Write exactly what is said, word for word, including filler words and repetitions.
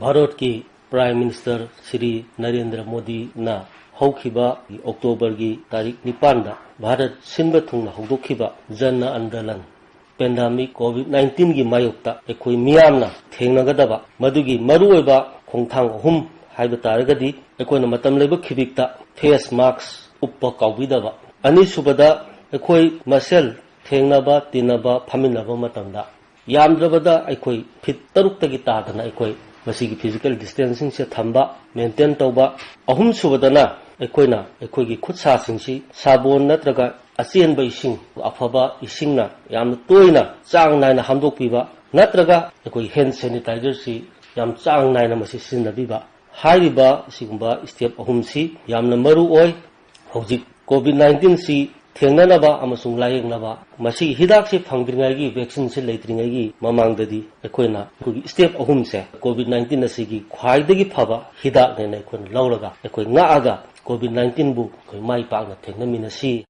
ꯚꯥꯔꯠꯀꯤ prime minister Shri Narendra ꯃꯣꯗꯤꯅ ꯍꯧꯈꯤꯕ ꯑꯣꯛꯇꯣꯕꯔꯒꯤ ꯇꯥꯔꯤꯛ ꯅꯤꯄꯥꯟꯗ ꯚꯥꯔꯠ ꯁꯤꯟꯕ ꯊꯨꯡꯅ ꯍꯧꯗꯣꯛꯈꯤꯕ ꯖꯟ ꯑꯟꯗꯣꯂꯟ, ꯄꯦꯟꯗꯥꯃꯤꯛ ꯀꯣꯚꯤꯗ ꯅꯥꯏꯟꯇꯤꯟꯒꯤ ꯃꯥꯌꯣꯛꯇ ꯑꯩꯈꯣꯏ ꯃꯤꯌꯥꯝꯅ ꯊꯦꯡꯅꯒꯗꯕ ꯃꯗꯨꯒꯤ ꯃꯔꯨꯑꯣꯏꯕ ꯈꯣꯡꯊꯥꯡ ꯑꯍꯨꯝ ꯍꯥꯏꯕ ꯇꯥꯔꯒꯗꯤ, ꯑꯩꯈꯣꯏꯅ ꯃꯇꯝ ꯂꯩꯕ ꯈꯤꯕꯤꯛꯇ ꯐꯦꯁ ꯃꯥꯛꯁ ꯎꯞꯄ ꯀꯥꯎꯕꯤꯗꯕ, ꯑꯅꯤꯁꯨꯕꯗ ꯑꯩꯈꯣꯏ ꯃꯁꯦꯜ ꯊꯦꯡꯅꯕ, ꯇꯤꯟꯅꯕ, ꯐꯝꯃꯤꯟꯅꯕ ꯃꯇꯝꯗ ꯌꯥꯝꯗ꯭ꯔꯕꯗ ꯑꯩꯈꯣꯏ ꯐꯤꯠ ꯇꯔꯨꯛꯇꯒꯤ ꯇꯥꯗꯅ ꯑꯩꯈꯣꯏ ꯃꯁꯤꯒꯤ ꯐꯤꯖꯤꯀꯦꯜ ꯗꯤꯁꯇꯦꯟꯁꯤꯡꯁꯦ ꯊꯝꯕ, ꯃꯦꯟꯇꯦꯟ ꯇꯧꯕ꯫ ꯑꯍꯨꯝꯁꯨꯕꯗꯅ ꯑꯩꯈꯣꯏꯅ ꯑꯩꯈꯣꯏꯒꯤ ꯈꯨꯠ ꯁꯥꯁꯤꯡꯁꯤ ꯁꯥꯕꯣꯟ ꯅꯠꯇ꯭ꯔꯒ ꯑꯆꯦꯟꯕ ꯏꯁꯤꯡ, ꯑꯐꯕ ꯏꯁꯤꯡꯅ ꯌꯥꯝꯅ ꯇꯣꯏꯅ ꯆꯥꯡ ꯅꯥꯏꯅ ꯍꯥꯝꯗꯣꯛꯄꯤꯕ, ꯅꯠꯇ꯭ꯔꯒ ꯑꯩꯈꯣꯏ ꯍꯦꯟ ꯁꯦꯅꯤꯇꯥꯏꯖꯔꯁꯤ ꯌꯥꯝ ꯆꯥꯡ ꯅꯥꯏꯅ ꯃꯁꯤ ꯁꯤꯖꯤꯟꯅꯕꯤꯕ꯫ ꯍꯥꯏꯔꯤꯕ ꯑꯁꯤꯒꯨꯝꯕ ꯁ꯭ꯇꯦꯞ ꯑꯍꯨꯝꯁꯤ ꯌꯥꯝꯅ ꯃꯔꯨ ꯑꯣꯏ꯫ ꯍꯧꯖꯤꯛ ꯀꯣꯚꯤꯗ ꯅꯥꯏꯟꯇꯤꯟꯁꯤ ꯊꯦꯡꯅꯅꯕ ꯑꯃꯁꯨꯡ ꯂꯥꯌꯦꯡꯅꯕ ꯃꯁꯤꯒꯤ ꯍꯤꯗꯥꯛꯁꯤ ꯐꯪꯗ꯭ꯔꯤꯉꯩꯒꯤ, ꯚꯦꯛꯁꯤꯟꯁꯤ ꯂꯩꯇ꯭ꯔꯤꯉꯩꯒꯤ ꯃꯃꯥꯡꯗꯗꯤ ꯑꯩꯈꯣꯏꯅ ꯑꯩꯈꯣꯏꯒꯤ ꯁ꯭ꯇꯦꯞ ꯑꯍꯨꯝꯁꯦ, ꯀꯣꯚꯤꯗ ꯅꯥꯏꯟꯇꯤꯟ ꯑꯁꯤꯒꯤ ꯈ꯭ꯋꯥꯏꯗꯒꯤ ꯐꯕ ꯍꯤꯗꯥꯛꯅꯦꯅ ꯑꯩꯈꯣꯏꯅ ꯂꯧꯔꯒ, ꯑꯩꯈꯣꯏ ꯉꯥꯛꯑꯒ ꯀꯣꯚꯤꯗ ꯅꯥꯏꯟꯇꯤꯟꯕꯨ ꯑꯩꯈꯣꯏ ꯃꯥꯏ ꯄꯥꯛꯅ ꯊꯦꯡꯅꯃꯤꯟꯅꯁꯤ꯫